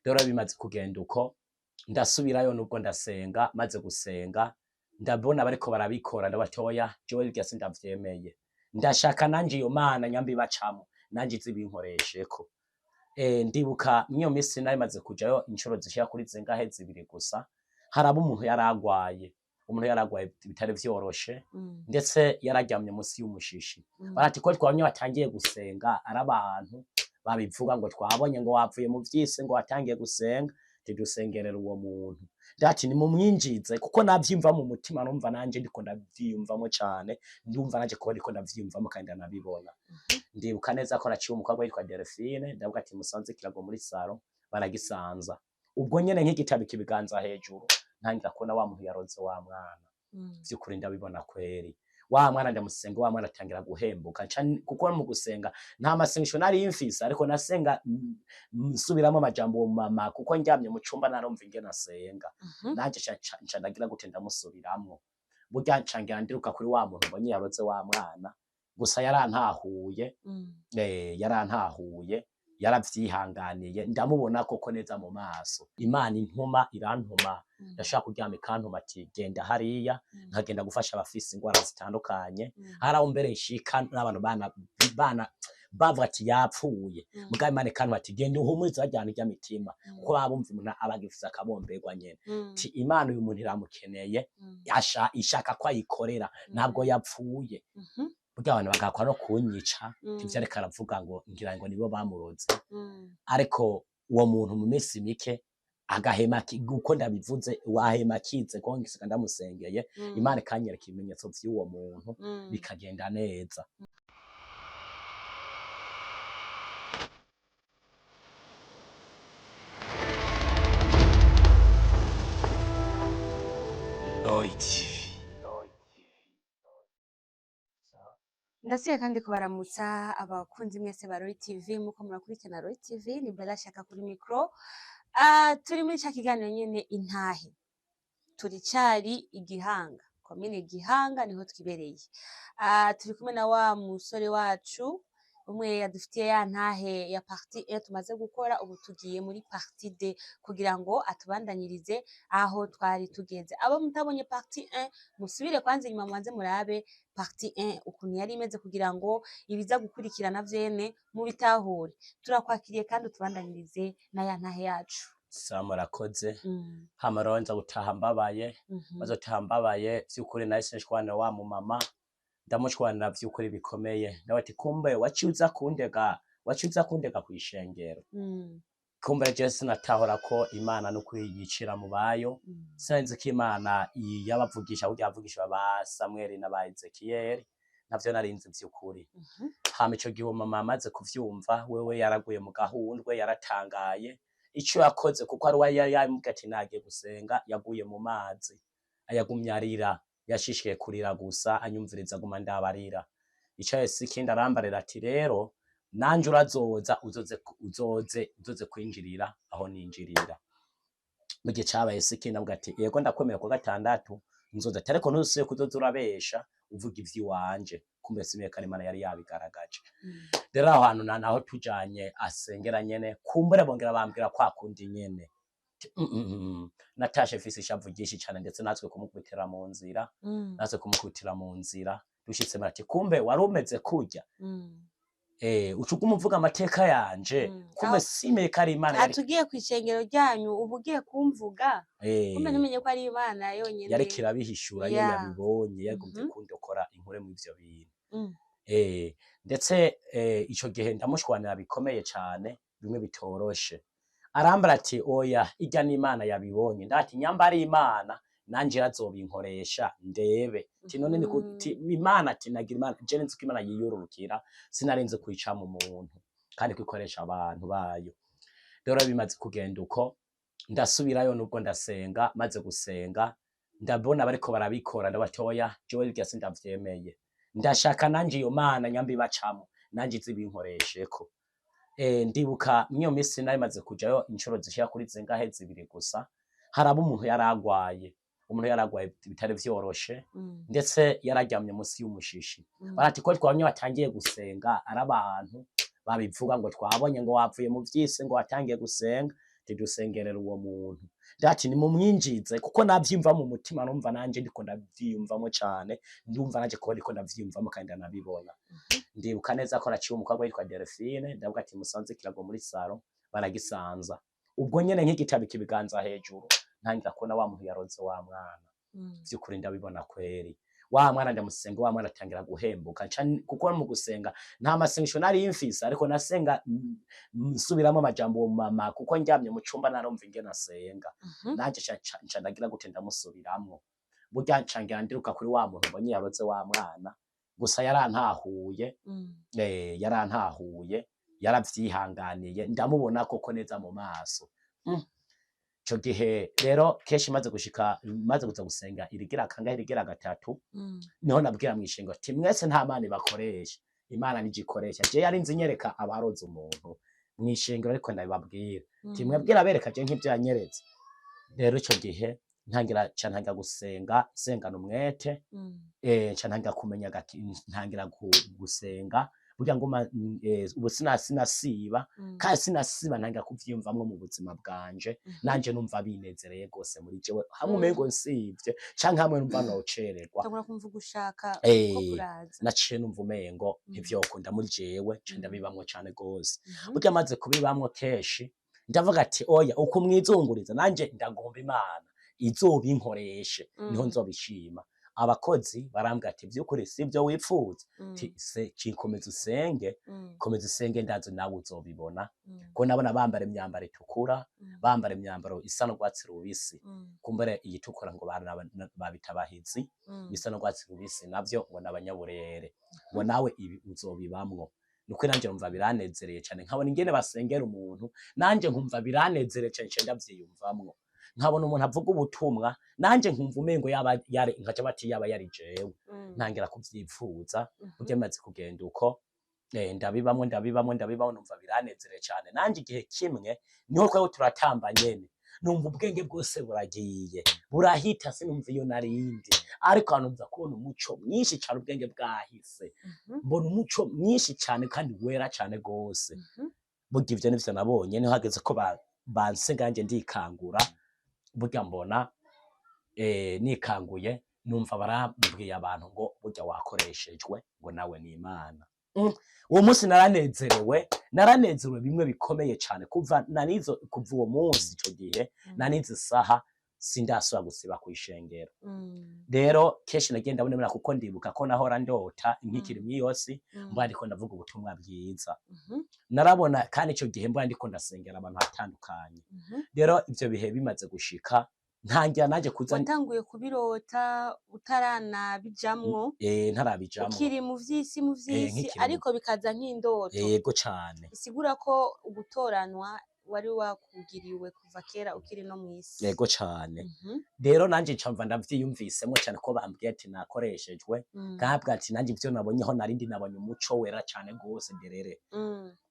Rero bimaze kugenda uko, ndasubirayo nubwo ndasenga, maze gusenga ndabona bariko barabikora, ndabatoya jewe birya sindavyemeye, ndashaka nanje iyo Mana nyambi bacamo nanje izibinkoresheko. Ndibuka mwiyo misi nari maze kujayo inshuro zishika kuri zingahe, zibiri gusa, haraba umuntu yaragwaye, umuntu yaragwaye bitari vyoroshe, ndetse yararyamye munsi y'umushishi. Barati ko twabonye watangiye gusenga, ari abantu babivuga ngo twabonye ngo wavuye mu vyisi ngo watangiye gusenga, tidusengerera uwo muntu. Ndati nimumwinjize, kuko navyimva mu mutima, numva nanje ndiko ndavyiyumvamo cane, ndumva nanje ko ndiko ndavyiyumvamo kandi ndanabibona. Ndibuka neza ko naciye umukobwa yitwa Delphine, ndavuga ati musanze ikirago muri saro, baragisanza. Ubwo nyene nkigitabika ibiganza hejuru, ntangira kubona wa muntu yaroze wa mwana. Vy'ukuri ndabibona kweri. Wa mwana ndamusenga, wa mwana atangira guhembuka. Kuko mu gusenga nta masengesho nari mfise, ariko nasenga nsubiramo amajambo uwo mama, kuko ndyamye mu cumba narumva ingene asenga. Nanje nca ndagira gute, ndamusubiramwo. Burya nca ngira ndiruka kuri wa muntu mbonye yaroze wa mwana, gusa yarantahuye, yarantahuye, yaravyihanganiye, ndamubona koko neza mu maso. Imana intuma, irantuma, ndashaka kuryama ikantuma ati genda hariya, nkagenda gufasha abafise ingwara zitandukanye. Hari aho mbere nshika n'abantu bana bana bavuga ati yapfuye, mugabo Imana ikantuma ati genda uhumurize bajyana irya mitima, kuko baba bumva umuntu aba agifise akabomberwa nyene. Ti Imana uyu muntu iramukeneye, ishaka ko ayikorera, ntabwo yapfuye. Burya abantu bagakwa no kunyica, ivyo ariko aravuga ngo ngira ngo nibo bamuroze. Ariko uwo muntu mu minsi mike agahema, uko ndabivuze wahema akize, kuko ngisiga ndamusengeye, Imana ikanyereka ibimenyetso vy'uwo muntu, bikagenda neza. Roy TV. Ndasiye kandi kubaramutsa abakunzi mwese ba Roy TV, muko murakurikirana Roy TV, ni Bella Shaka kuri micro. Turi muri ca kiganiro nyene intahe. Turicari Igihanga, komine Gihanga niho twibereye. Turi kumwe na wa musore wacu umwe yadufitiye ya ntahe ya partie 1 tumaze gukora, ubu tugiye muri partie 2 kugira ngo atubandanyirize aho twari tugeze. Abo mutabonye partie 1 musubire kwanza inyuma mubanze murabe partie 1 ukuntu yari imeze kugira ngo ibiza gukurikirana vyene mubitahure. Turakwakiriye kandi utubandanyirize na ya ntahe yacu. Sawa, murakoze. Hama rero nza gutaha mbabaye, bazotaha mbabaye vy'ukuri nahise nshwanira wa mumama, ndamushwanira vy'ukuri bikomeye. Ndawe ati kumbe waciye uza kundega, waciye uza kundega kw'ishengero. Kumbe jewe sinatahura ko Imana n'ukuri yicira mu bayo, sinari ko Imana yabavugisha kugira yavugisha ba Samweli na ba Ezekiyeli, navyo narinzi vy'ukuri. Hama ico gihe uwo mama amaze kuvyumva, wewe yaraguye mu gahundwe, yaratangaye. Ico yakoze, kuko ari we yari yamubwiye ati nagiye gusenga, yaguye mu mazi, ayagumye arira, yashishiye kurira gusa, anyumviriza aguma ndabarira. Ico yose ikindi arambarira ati rero nanje urazoza uzoze uzoze uzoze kwinjirira aho ninjirira. Mu gihe cabaye sikindi avuga ati yego ndakwemera ku gatandatu nzoza, ati ariko ntusuye kuzoza urabesha uvuga ivy'iwanje. Kumbe simeye ko Imana yari yabigaragaje. Rero aho hantu naho tujanye asengera nyene, kumbure bongera bambwira kwa kundi nyene. Natashe mfise ishavu ryinshi cane, ndetse natwe kumukubitira mu nzira, natwe kumukubitira mu nzira dushitse bati kumbe wari umeze kurya, uca uguma uvuga amateka yanje, kumbe simeye ko ari Imana yari Atugiye kw'ishengero ryanyu ubu ugiye kumvuga, kumbe ntumenye ko ari Imana yonyene yariko irabihishura, iyo yabibonye yagumye kundokora inkure mu ivyo bintu. Ndetse ico gihe ndamushwanira bikomeye cane, bimwe bitoroshe. Arambara ati oya irya ni Imana yabibonye. Ndati nyamba ari Imana nanje irazobinkoresha ndebe. Ti none ni ti Imana ati nagira Imana je nzi ko Imana yiyururukira, sinarinze kuyica mu muntu kandi kwikoresha abantu bayo. Rero bimaze kugenda uko, ndasubirayo nubwo ndasenga, maze gusenga ndabona bariko barabikora, ndabatoya jewe birya sindavyemeye, ndashaka nanje iyo Mana nyambi bacamo nanje izibinkoresheko. Ndibuka mwiyo misi nari maze kujayo inshuro zishika kuri zingahe, zibiri gusa, haraba umuntu yaragwaye, umuntu yaragwaye bitari vyoroshe, ndetse yararyamye munsi y'umushishi. Barati ko twabonye watangiye gusenga, ari abantu babivuga ngo twabonye ngo wavuye mu vyisi ngo watangiye gusenga, Tidusengerera uwo muntu. Ndati nimumwinjize kuko navyimva mu mutima, numva nanje ndiko ndavyiyumvamo cane, ndumva nanje ko ndiko ndavyiyumvamo kandi ndanabibona. Ndibuka neza ko naciye umukobwa witwa Delphine, ndavuga ati musanze ikirago muri saro, baragisanza. Ubwo nyene nkigitabika ibiganza hejuru, ntangira kubona wa muntu yaroze wa mwana. Vy'ukuri ndabibona kweri. Wa mwana ndamusenga, wa mwana atangira guhembuka. Kuko mu gusenga nta masengesho nari mfise, ariko nasenga nsubiramwo amajambo uwo mama, kuko ndyamye mu cumba narumva ingene asenga. Nanje nca ndagira gute, ndamusubiramwo. Burya nca ngira ndiruka kuri wa muntu mbonye yaroze wa mwana, gusa yarantahuye. Yarantahuye, yaravyihanganiye, ndamubona koko neza mu maso. Ico gihe rero kenshi maze gushika, maze kuza gusenga irigira kangahe, irigira gatatu, niho nabwira mw'ishengo ati mwese nta mana ibakoresha, Imana nije ikoresha. Je yari nzi nyereka abaroze umuntu mw'ishengero, ariko ndabibabwira ati mwebwe abereka je nk'ivyo yanyeretse. Rero ico gihe ntangira, ca ntangira gusenga nsengana umwete. Nca ntangira kumenya gati, ntangira gusenga burya nguma ubu sinasiba kandi sinasiba, ntangira kuvyiyumvamwo mu buzima bwanje. Nanje numva binezereye gose muri jewe, hamwe umengo nsivye canke hamwe numva nocererwa. Utangura kumva ugushaka ko kuraza. Naciye numva umengo ntivyokunda muri jewe, nca ndabibamwo cane gose. Burya maze kubibamwo kenshi, ndavuga ati oya, uko mwizunguriza nanje ndagomba Imana izobinkoreshe, niho nzobishima. Abakozi barambwira ati vy'ukuri sivyo wipfuza? Ti se komeza usenge, komeza usenge, ndazi nawe uzobibona. Ko nabona bambara imyambaro itukura, bambara imyambaro isa n'urwatsi rubisi. Kumbere iyitukura ngo babita abahizi, bisa n'urwatsi rubisi navyo ngo n'abanyaburere, ngo nawe ibi uzobibamwo. Nukuri nanje numva biranezereye cane, nkabona ingene basengera umuntu, nanje nkumva biranezereye cane, nce ndavyiyumvamwo. Nkabona umuntu avuga ubutumwa, nanje nkumva umengo yaba yari, nkaca bati yaba yari jewe. Ntangira kuvyipfuza. Burya bimaze kugenda uko, ndabibamwo, ndabibamwo, ndabibamwo, numva biranezereye cane. Nanje igihe kimwe niho twari turatamba nyene, numva ubwenge bwose buragiye burahita, sinumva iyo narindi, ariko numva kubona umuco mwinshi cane, ubwenge bwahise. Mbona umuco mwinshi cane kandi wera cane gose. Burya ivyo nivyo nabonye, niho hageze ko bansenga nanje ndikangura. Burya mbona nikanguye, numva barambwiye abantu ngo burya wakoreshejwe, ngo nawe ni Imana. Uwo munsi naranezerewe, naranezerewe bimwe bikomeye cane. Kuva nanizo, kuva uwo munsi, ico gihe nanizo isaha sindasubira gusiba kw'ishengero. Rero kenshi nagiye ndabona, kuko ndibuka ko nahora ndota nkikiri mw'iyosi, mbona ndiko ndavuga ubutumwa bwiza. Narabona kandi ico gihe mbona ndiko ndasengera abantu hatandukanye. Rero ivyo bihe bimaze gushika, ntangira nanje kuza. Watanguye kubirota utaranabijamwo? Ntarabijamwo. Ukiri mu vy'isi, mu vy'isi? Nkikiri mu Ariko bikaza nk'indoto? Yego cane. Bisigura ko ugutoranwa wari wakugiriwe kuva kera ukiri no mw'isi. Yego cane. Rero nanje ncamva ndavyiyumvisemwo cane ko bambwiye ati nakoreshejwe. Nkabwa ati nanje ivyo nabonyeho narindi, nabonye umuco wera cane gose nderere.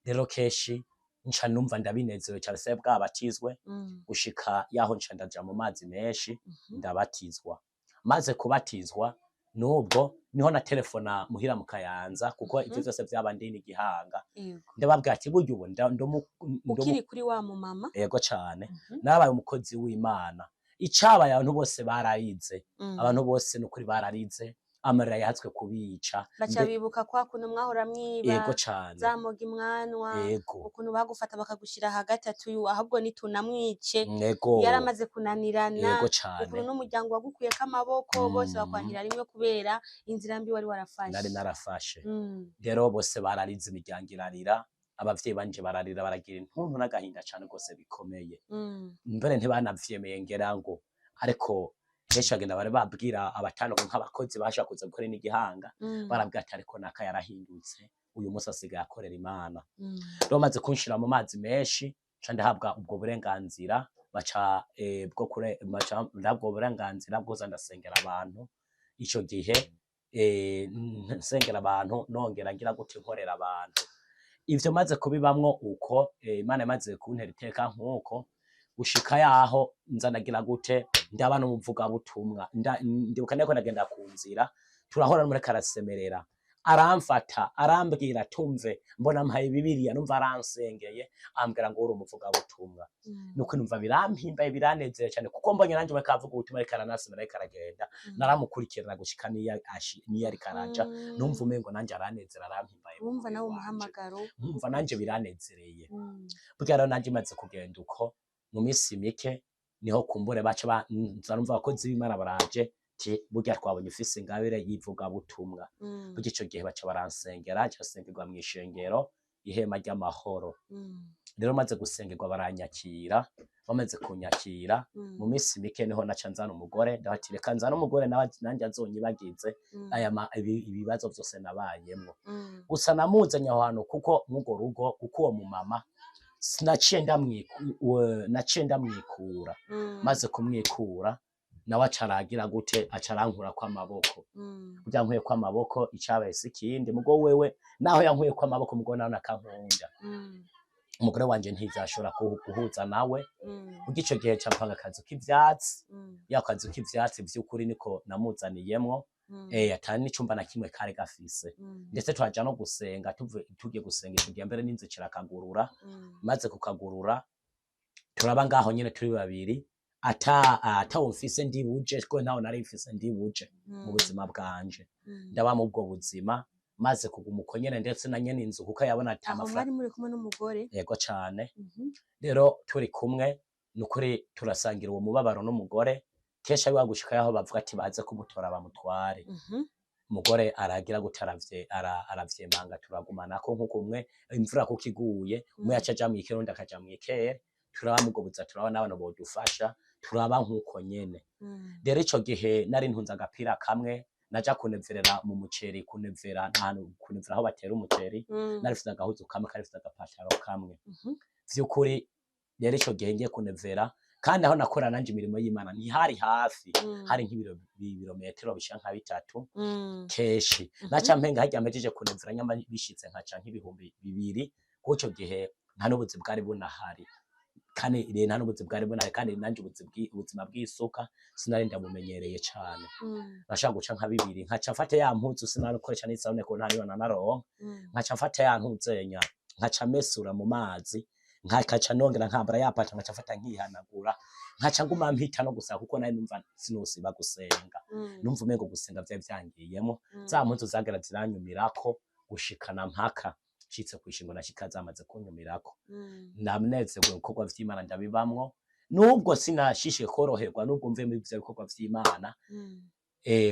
Rero kenshi nca numva ndabinezerewe cane, se bwabatizwe, gushika yaho nca ndaja mu mazi menshi, ndabatizwa. Maze kubatizwa, nubwo niho na telefona muhira mu Kayanza, kuko ivyo vyose vyaba ndi n'Igihanga. Ndababwira ati burya ubu Ukiri kuri wa mumama? Yego cane. Narabaye umukozi w'Imana. Icabaye, abantu bose bararize. Abantu bose nukuri bararize, amarira yahatswe kubica. Baca bibuka kwa kuntu mwahora mwiba, Yego cane. za mogi mwanwa, Yego. ukuntu bagufata bakagushira hagati, ati uyu ahubwo nitunamwice, yaramaze kunanirana, Yego cane. ukuntu n'umuryango wagukuyeko amaboko bose, bakwangira rimwe kubera inzira mbi wari warafashe. Nari narafashe. Rero bose bararize, imiryango irarira, abavyeyi banje bararira, baragira intuntu n'agahinda cane rwose bikomeye. Mbere ntibanavyemeye ngera ngo, ariko kenshi bagenda bari babwira abatandukanye, nk'abakozi bashaka kuza gukora n'Igihanga, barabwira ati ariko naka yarahindutse, uyu munsi asigaye akorera Imana. Rero bamaze kunshira mu mazi menshi, nca ndahabwa ubwo burenganzira, baca bwo kure, baca ndahabwa uburenganzira bwo kuza ndasengera abantu. Ico gihe nsengera abantu, nongera ngira gute, nkorera abantu. Ivyo maze kubibamwo uko, Imana imaze kuntera iteka nkuko, gushika yaho nza ndagira gute, ndaba n'umuvugabutumwa. Ndibuka ndiko ndagenda ku nzira, turahora n'umureka arasemerera. Aramfata arambwira tumve, mbona mpaye Bibiliya, numva aransengeye, ambwira ngo uri umuvugabutumwa. Nuko numva birampimbaye, biranezeye cyane, kuko mbonye nanjye bariko aravuga ubutumwa, ariko aranasoma, ariko aragenda, naramukurikirana gushika niyo ariko araja, numva umengo nanjye aranezera, arampimbaye mu Wumva mubiri nawe wanje. Umuhamagaro. Nkumva nanjye biranezereye. Burya rero nanjye maze kugenda uko, mu minsi mike niho kumbure baca nza numva abakozi b'Imana baraje ti burya twabonye ufise ingabire y'ivugabutumwa. Burya ico gihe baca baransengera, nca nsengerwa mw'ishengero ihema ry'amahoro. Rero maze gusengerwa baranyakira, bamaze kunyakira, mu minsi mike niho naca nzana umugore, ndabati reka nzane umugore nawe nanjye azonyibagize aya ibibazo vyose nabayemwo. Gusa namuzanye aho hantu kuko mw'urwo rugo, kuko uwo mumama naciye ndamwikura. Maze kumwikura nawe aca aragira gute, aca arankurako amaboko. Burya nkuriyeko amaboko, icabaye si ikindi, mugo wewe naho yankuriyeko amaboko, mugo nawe nakankunda. Umugore wanje ntivyashobora guhuza nawe. Burya ico gihe ca mpanga akazu k'ivyatsi, ya kazu k'ivyatsi vy'ukuri niko namuzaniyemwo. Ata n'icumba na kimwe kari gafise. Ndetse twaja no gusenga, tugiye gusenga ico gihe mbere n'inzu kirakagurura. Maze kukagurura turaba ngaho nyene turi babiri, ata atawo mfise ndi buje, ko ntawo nari mfise ndi buje mu buzima bwanje. Ndaba mu ubwo buzima, maze kuguma uko nyene, ndetse na nyene inzu kuko yabona ata Aho amafaranga. mwari muri kumwe n'umugore? Yego cane. Rero turi kumwe, nukuri turasangira uwo mubabaro n'umugore. Kenshi ari gushika yaho bavuga ati baze kumutora bamutware. Umugore aragira gute, aravyemanga, turagumanako nkuko umwe imvura kuko iguye umwe yaca aja mw'ikere, uwundi akaja mw'ikere. Turaba mubwo buza, turaba n'abantu bodufasha, turaba nkuko nyene. Rero ico gihe nari ntunze agapira kamwe, naja kunevera mu muceri, kunevera ahantu, kunevera aho batera umuceri. Nari mfise agahuzu kamwe, kari mfise agapataro kamwe. Vy'ukuri rero ico gihe ngiye kunevera, kandi aho nakora nanje imirimo y'Imana ntihari hafi, hari nk'ibirometero bishika nka 3. Kenshi naca mpenga harya mpejeje kunevera, nyamba bishitse nkaca nk'2000, kuko ico gihe nta n'ubuzi bwari bunahari. Kandi rero nta n'ubuzi bwari bunahari, kandi nanje ubuzima bw'isuka sinari ndabumenyereye cane. Nashaka guca nka 2, nkaca mfata ya mpuzu, sinarikoresha n'isabune kuko ntariyo nanaronka. Nkaca mfata ya ntuzenya, nkaca mesura mu mazi, nkaca nongera nkambara ya pata, nkaca mfata nkihanagura, nkaca nguma mpita no gusa, kuko nari numva sinosiba gusenga. Numva umengo gusenga vyari vyangiyemo. Za mpuzu zagera ziranyumirako gushikana mpaka nshitse kw'ishingo, nashika zamaze kunyumirako. Ndanezerewe, ibikorwa vy'Imana ndabibamwo, nubwo sinashishe koroherwa, nubwo mvuye muri ivyo bikorwa vy'Imana.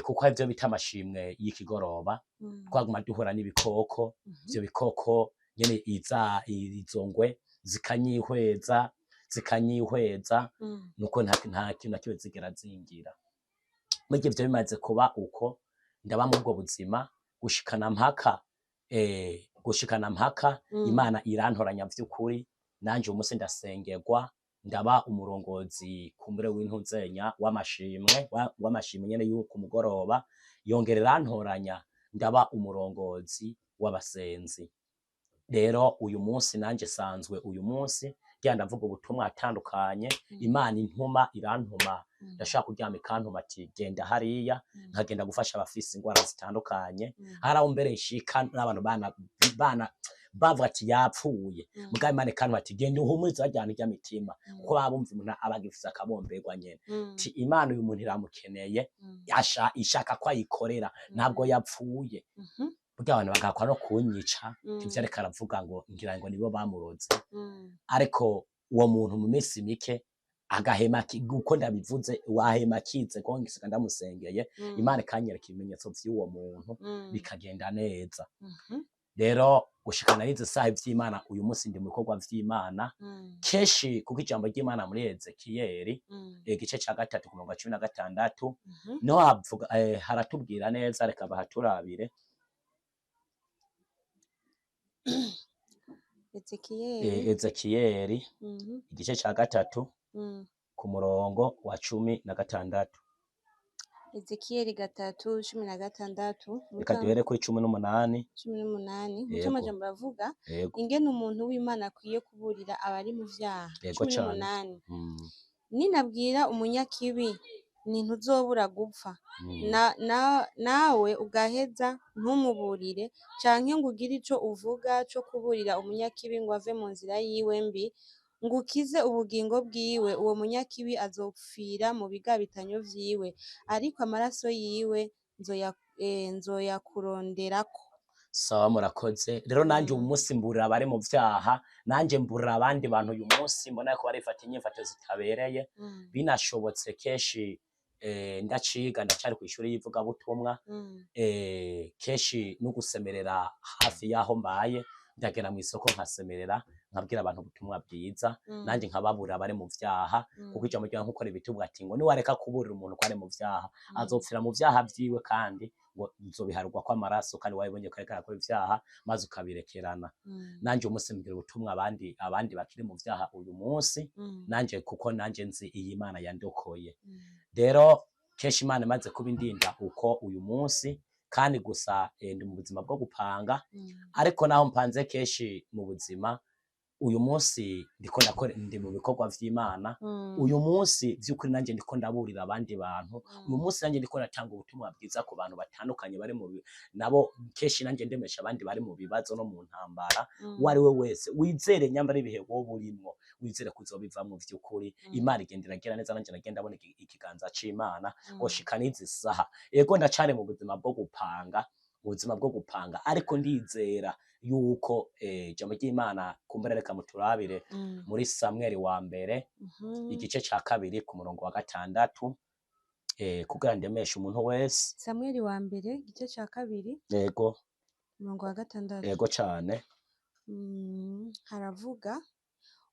Kuko hari ivyo bita amashimwe y'ikigoroba. Twaguma duhura n'ibikoko. Ivyo bikoko nyene, iza izo ngwe zikanyihweza, zikanyihweza. Nuko nta kintu na kimwe zigera zingira. Muri ivyo bimaze kuba uko, ndaba mu ubwo buzima gushikana mpaka Imana irantoranya vy'ukuri. Nanje uyu munsi ndasengerwa, ndaba umurongozi kumbure w'intuzenya w'amashimwe, w'amashimwe nyene yo ku mugoroba. Yongera irantoranya, ndaba umurongozi w'abasenzi. Rero uyu munsi nanje sanzwe uyu munsi ngira ndavuga ubutumwa atandukanye. Imana intuma, irantuma. Ndashaka kuryama ikantuma ati genda hariya. Nkagenda gufasha abafise ingwara zitandukanye. Hari aho mbere nshika n'abantu bana bana bavuga ati yapfuye. Mugabo Imana ikantuma ati genda uhumurize barya bantu mitima, kuko baba bumva umuntu aba agifise akabomberwa nyene. Ti Imana uyu muntu iramukeneye, asha ishaka ko ayikorera, ntabwo yapfuye. Burya abantu bagakwa no kunyica. Ivyo ariko aravuga ngo ngira ngo nibo bamuroze. Ariko uwo muntu mu minsi mike agahema uko ndabivuze, wahema akize, ko ngisiga ndamusengeye. Imana ikanyereka ibimenyetso vy'uwo muntu, bikagenda neza. Rero gushikana n'izi saha ivy'Imana, uyu munsi ndi mu bikorwa vy'Imana. Kenshi kuko ijambo ry'Imana muri Ezekiyeli, igice ca 3 ku murongo wa 16, niho havuga, haratubwira neza, reka bahaturabire. Ezekiyeli. Ezekiyeli igice ca 3 ku murongo wa 16. Ezekiyeli 3:16. Reka duhere kuri 18. 18. Muco Yego. amajambo aravuga Yego. ingene umuntu w'Imana akwiye kuburira abari mu vyaha. Yego Cumi cane. n'umunani. Ninabwira umunyakibi Ni ntuzobura gupfa. Nawe ugaheza ntumuburire canke ngo ugire ico uvuga co kuburira umunyakibi ngo ave mu nzira yiwe mbi, ngo ukize ubugingo bwiwe, uwo munyakibi azopfira mu bigabitanyo vyiwe, ariko amaraso yiwe nzoyakuronderako. Sawa, murakoze. Rero nanje uyu munsi mburira abari mu vyaha, nanje mburira abandi bantu uyu munsi mbona ko barifata inyifato zitabereye. Binashobotse kenshi ndaciga, ndacari kw'ishuri y'ivugabutumwa, kenshi no gusemerera hafi y'aho mbaye, ndagera mw'isoko nkasemerera, nkabwira abantu ubutumwa bwiza, nanje nkababura abari mu vyaha, kuko ijambo ry'Imana nkuko ribitubwira ati ngo niwareka kuburira umuntu ko ari mu vyaha, azopfira mu vyaha vyiwe, kandi ngo uzobiharurwa kw'amaraso, kandi wabibonye ko ariko arakora ivyaha maze ukabirekerana. Nanje umunsi mbwira ubutumwa abandi bakiri mu vyaha uyu munsi, nanje kuko nanje nzi iyi Mana yandokoye. Rero kenshi Imana imaze kuba indinda uko uyu munsi, kandi gusa ndi mu buzima bwo gupanga, ariko naho mpanze kenshi mu buzima uyu munsi ndiko ndakora, ndi mu bikorwa vy'Imana. Uyu munsi vy'ukuri nanje ndiko ndaburira abandi bantu. Uyu munsi nanje ndiko natanga ubutumwa bwiza ku bantu batandukanye bari mu nabo, kenshi nanje ndemesha abandi bari mu bibazo no mu ntambara. Uwo ari we wese wizere, nyambara ibihe wowe urimwo, wizere kuzobivamwo vy'ukuri. Imana igenda iragira neza, nanje nagenda ndabona ikiganza c'Imana gushika n'izi saha. Ego, ndacari mu buzima bwo gupanga, ubuzima bwo gupanga, ariko ndizera yuko ijambo ry'Imana kumbura, reka muturabire muri Samweli wa mbere, igice ca 2 ku murongo wa 6, kugira ndemeshe umuntu wese. Samweli wa mbere, igice ca 2, Yego. umurongo wa 6. Yego cane. Haravuga: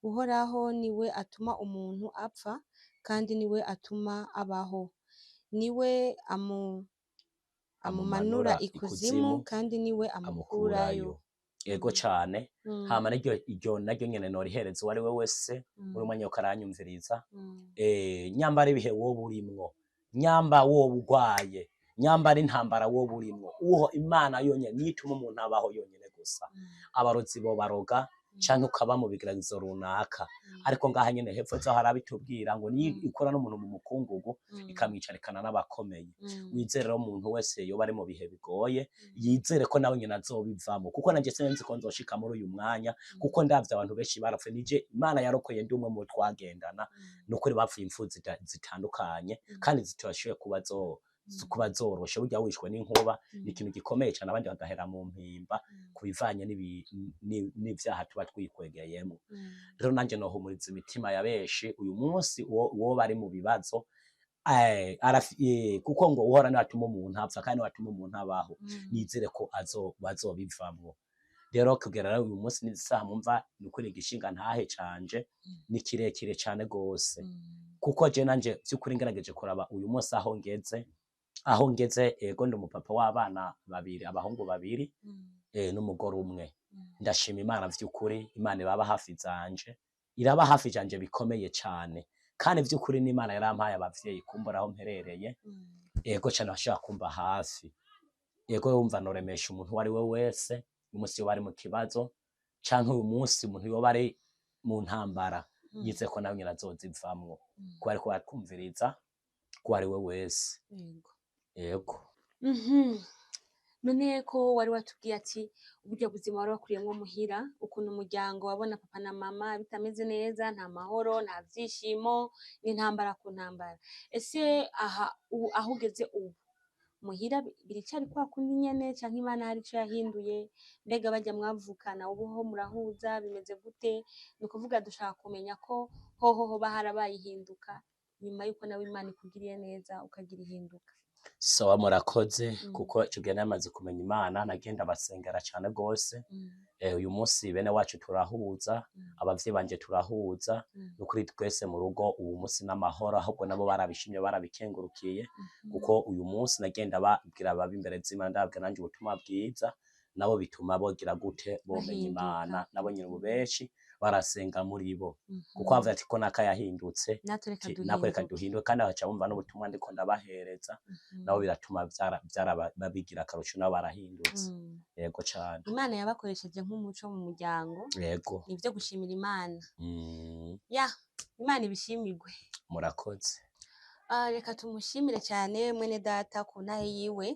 Uhoraho niwe atuma umuntu apfa, kandi niwe atuma abaho, niwe amumanura ikuzimu, kandi niwe amukurayo. Amukurayo. Yego cane. Hama naryo iryo naryo nyene norihereza uwo ari we wese uri umwanya uko aranyumviriza. Nyambara ibihe wowe urimwo, nyamba wowe urwaye, nyambara intambara wowe urimwo, uho Imana yonyene niyo ituma umuntu abaho yonyene gusa. Abarozi bo baroga, canke ukaba mu bigeragezo runaka, ariko ngaha nyene hepfo zaho harabitubwira ngo niyo ikora n'umuntu mu mukungugu, ikamwicarikana n'abakomeye. Wizere rero, umuntu wese yoba ari mu bihe bigoye, yizere ko nawe nyene azobivamo, kuko nanje sinzi ko nzoshika muri uyu mwanya, kuko ndavye abantu benshi barapfuye, nije Imana yarokoye, ndi umwe mu twagendana. Nukuri bapfuye impfu zitandukanye kandi zitashoboye kuba zo kuba zoroshe. Burya wishwe n'inkuba ni ikintu gikomeye cane, abandi bagahera mu mpimba ku bivanye n'ivyaha tuba twikwegeyemo. Rero nanje nohumuriza imitima ya benshi uyu munsi uwo bari mu bibazo, kuko ngo Uhora niwe atuma umuntu apfa kandi niwe atuma umuntu abaho. Nizere ko bazobivamwo. Rero kugera rero uyu munsi n'isaha mumva, ni ukuri igishinga ntahe canje ni kirekire cane gose, kuko je nanje vy'ukuri ngerageje kuraba uyu munsi aho ngeze, ego, ndi umupapa w'abana babiri, abahungu babiri, n'umugore umwe. Ndashima Imana vy'ukuri, Imana ibaba hafi zanje, iraba hafi janje bikomeye cane, kandi vy'ukuri n'Imana yarampaye abavyeyi kumbura aho mperereye. Ego cane, bashobora kumba hafi. Ego, wumva noremesha umuntu uwo ari we wese uyu munsi yoba ari mu kibazo, canke uyu munsi umuntu yoba ari mu ntambara, yize ko nawe nyene azozivamwo, kuko ariko aratwumviriza, ko ari we wese. Yego. Yego. None ko wari watubwiye ati uburyo buzima wari wakuriyemwo muhira, ukuntu umuryango wabona papa na mama bitameze neza, nta mahoro, nta vyishimo, n'intambara ku ntambara, ese aha ubu aho ugeze ubu muhira biracari kwa kundi nyene, canke Imana hari ico yahinduye? Mbega barya mwavukana ubu ho murahuza, bimeze gute? Ni ukuvuga dushaka kumenya ko hoho hoba harabaye ihinduka nyuma yuko nawe Imana ikugiriye neza ukagira ihinduka. Sawa, murakoze. Kuko ico gihe namaze kumenya Imana, nagenda basengera cane gose. Uyu munsi bene wacu turahuza, abavyeyi banje turahuza. Nukuri twese mu rugo ubu munsi n'amahoro, ahubwo nabo barabishimye, barabikengurukiye, kuko uyu munsi nagenda babwira ababi imbere z'Imana, ndababwira nanje ubutumwa bwiza, nabo bituma bogira gute, bomenya Bahinduka. Imana. Nabo nyene ubu benshi barasenga muri bo, kuko bavuga ati ko naka yahindutse, Natwe reka natwe reka duhinduke. duhinduke. Kandi baca bumva n'ubutumwa ndiko ndabahereza, nabo biratuma babigira akarusho, nabo barahindutse. Yego cane. Imana yabakoresheje nk'umuco mu muryango. Yego. Ni ibyo gushimira Imana. Ya, Imana ibishimirwe. Murakoze. Ah, reka tumushimire cyane mwene data ku ntahe yiwe,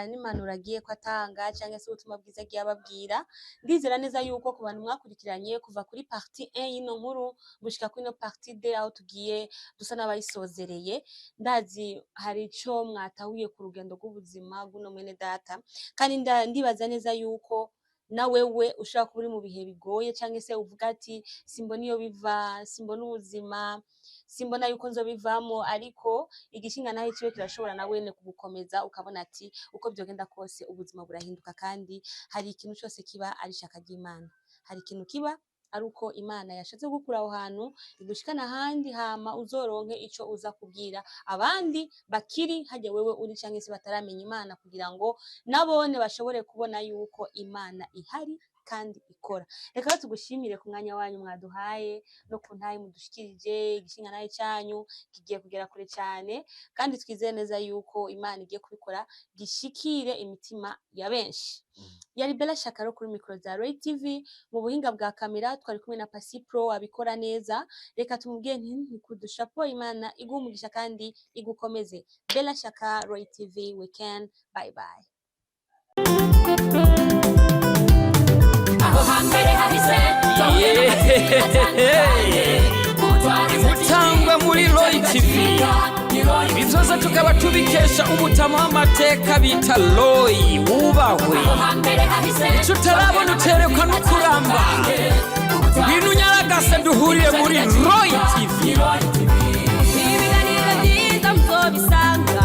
n'impanuro agiye ko atanga cyangwa se ubutumwa bwiza agiye ababwira. Ndizera neza yuko ku bantu mwakurikiranye kuva kuri partie 1 y'ino nkuru gushika kuri ino partie 2, aho tugiye dusa n'abayisozereye, ndazi hari ico mwatahuye ku rugendo rw'ubuzima bw'uno mwene data. Kandi ndibaza neza yuko na wewe ushobora kuba uri mu bihe bigoye, cyangwa se uvuga ati simbona iyo biva, simbona ubuzima, simbona yuko nzobivamo, ariko igishinga naho ciwe kirashobora na wene kugukomeza, ukabona ati uko byogenda kose ubuzima burahinduka, kandi hari ikintu cyose kiba ari ishaka ry'Imana, hari ikintu kiba ari uko Imana yashatse gukura aho hantu igushikana ahandi, hama uzoronke ico uza kubwira abandi bakiri hajya wewe uri canke se bataramenya Imana, kugira ngo nabone bashobore kubona yuko Imana ihari kandi ikora. Reka rero tugushimire ku mwanya wanyu mwaduhaye no ku ntahe mudushikirije. Igishinga nahe cyanyu kigiye kugera kure cyane, kandi twizeye neza yuko Imana igiye kubikora gishikire imitima ya benshi. Yari Bella Shakaro kuri mikoro za Roy TV. Mu buhinga bwa kamera twari kumwe na Pasi Pro abikora neza. Reka tumubwiye nti ntikudushapo, Imana iguhe umugisha kandi igukomeze. Bella Shaka, Roy TV weekend, bye bye. Aho hambere hahise. Imutangwa muri Roy TV, ibi byose tukaba tubikesha umutama w'amateka bita Roy wubahwe. Aho hambere hahise. Icyo utarabona uterekwa no kuramba. Ngwino unyaragase duhurire muri Roy TV. Ibiganiro byiza muzobisanga,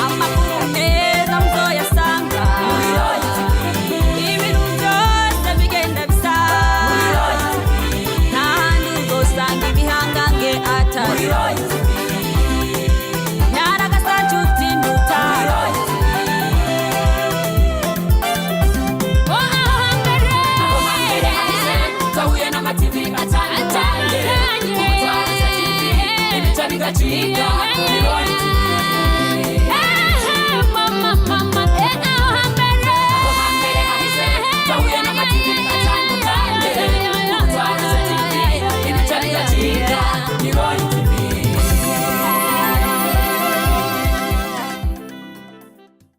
amakuru meza muzoyasanga, ibintu byose bigenda bisa, nta handi uzosanga ibihangange atari nyaragasa nshuti ndutaro. Aho hambere hahise twahuye n'amativi atandukanye, ubutwariza TV ibica bigacika.